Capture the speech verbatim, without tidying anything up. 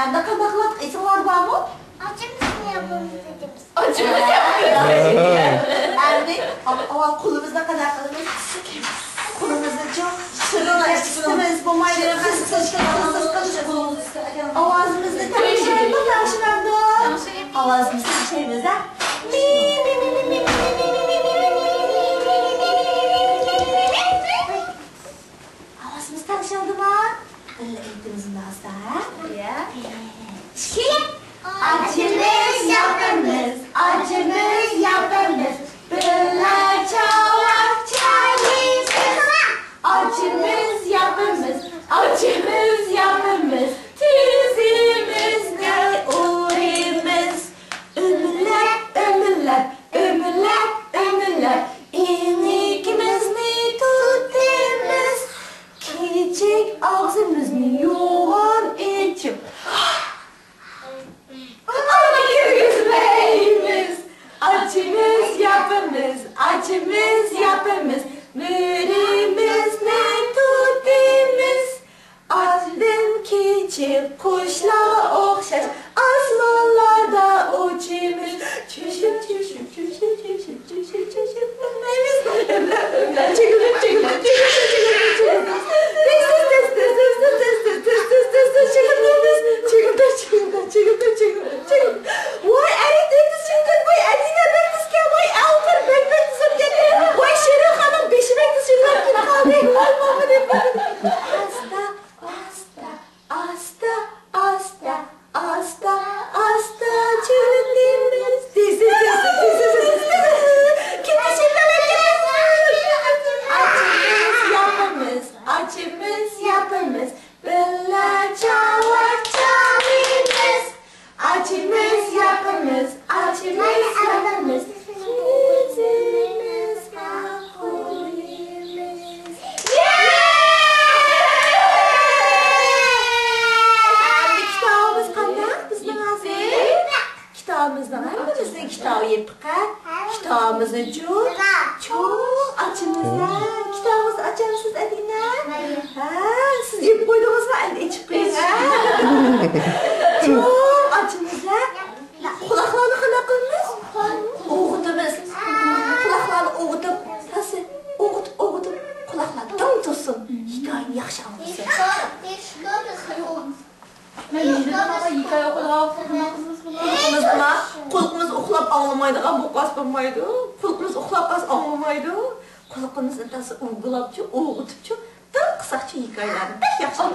ئەمدى قانداق قىلاتتۇق، ئېسىڭلاردا بارمۇ؟ ئاچىمىزنى ياپىمىز دېدىم. ئاچىمىز ياپىمىز. ئەمدى، ئاۋۋال قولىمىزنى قانداق قىلىمىز؟ قولىمىزنى چوڭ شىرىڭلاشتۇرىمىز، بولمايدۇ. ئاۋازىمىزنى تەڭشەيمىز، تەڭشىمەمدۇ؟ ئاۋازىمىزنى تەڭشەيمىز، ھە؟ ئاۋازىمىز تەڭشەلدىمۇ؟ بىللە ئېيتىمىز ئاستا، ھە؟ يا. ئىككى. ئاچىمىز ياپىمىز، ئاچىمىز ياپىمىز، بىللە چاۋاك چاينايمىز. ئاچىمىز ياپىمىز، ئاچىمىز ياپىمىز، تىزىمىزنى ئۇرىمىز. ئۆمىلەپ، ئۆمىلەپ، ئۆمىلەپ، ئۆمىلەپ، ئېڭىكىمىزنى تۇتىمىز. كىچىك ئاغزىمىزنى يوغان ئېچىپ، كىرگۈزمەيمىز. ئاچىمىز ياپىمىز، ئاچىمىز ياپىمىز، مۈرىمىزنى تۇتىمىز. ئاتتىن كىچىك قۇشلارغا ئوخشاش ئاسمانلاردا ئۇچىمىز. چۈشۈپ، چۈشۈپ، چۈشۈپ، چۈشۈپ، چۈشۈپ، چۈشۈپ، ئۆمىلەيمىز. ئۆمىلەپ، ئۆمىلەپ، چىگىلدەپ، چىگىلدەپ، چىگىلدەپ، چىگىلدەپ. تېز، تېز، تېز، چىگىلدەيمىز. چىگىلدەپ، چىگىلدەپ، چىگىلدەپ، چىگىلدەپ، چىگىلدەپ. ۋاي، ئەرى، تېز، تېز چىگىلدەپ، ۋاي، ئەدىنە بەك تېزكەن، ۋاي، ئەلتۇر بەك، بەك تېز ئۆتكەن. ۋاي، شېرىن خانىم بېشى بەك تېز يۈرۈپ قالدى. ۋاي، ماما دەپ. ئاستا، ئاستا، ئاستا، ئاستا، ئاستا، ئاستا چىگىلدەيمىز. تېز، تېز، تېز، تېز. كېتىشى بىلەن كېتىمىز. ئاچىمىز ياپىمىز، ئاچىمىز ياپىمىز، بىللە چاۋاك چاۋايمىز. ئاچىمىز ياپىمىز، ئاچىمىز ياپىمىز، تىزىمىزگە قويىمىز. ئەمدى كىتابىمىز قانداق بىزنىڭ ھازىر؟ كىتابىمىزنىڭ ھەممىمىزنىڭ كىتابى يېپىققەن. كىتابىمىزنى چوڭ، چوڭ ئاچىمىز ھە. كىتابىڭىزنى ئاچامسىز، ئەدىنە؟ ھە، سىز يېپىپ قويدىڭىزمۇ؟ ئەمدى ئېچىپ قويۇڭ ھە. چوڭ ئاچىمىز ھە. قۇلاقلارنى قانداق قىلىمىز؟ ئوغۇتىمىز. قۇلاقلارنى ئوغۇتۇپ، تاسا ئوغۇتۇپ، ئوغۇتۇپ، قۇلاقلار دىڭ تۇرسۇن. ھېكايىنى ياخشى ئاڭلىسۇن. مەن يۈزلىدىم، ئاپا، ھېكايە ئوقۇيدىغان ۋاقىتتا قانداق قىلىمىز بۇنى؟ قۇلىقىمىز، قۇلىقىمىز ئۇخلاپ ئاڭلىمايدىغان بولۇپ قالسا بولمايدۇ. قۇلىقىمىز ئۇخلاپ قالسا ئاڭلىمايدۇ. قۇلىقىمىزنى تازا ئۇۋىلاپچۇ، ئوغۇتۇپچۇ، دىڭ قىلساقچۇ ھېكايىلەرنى بەك ياخشى.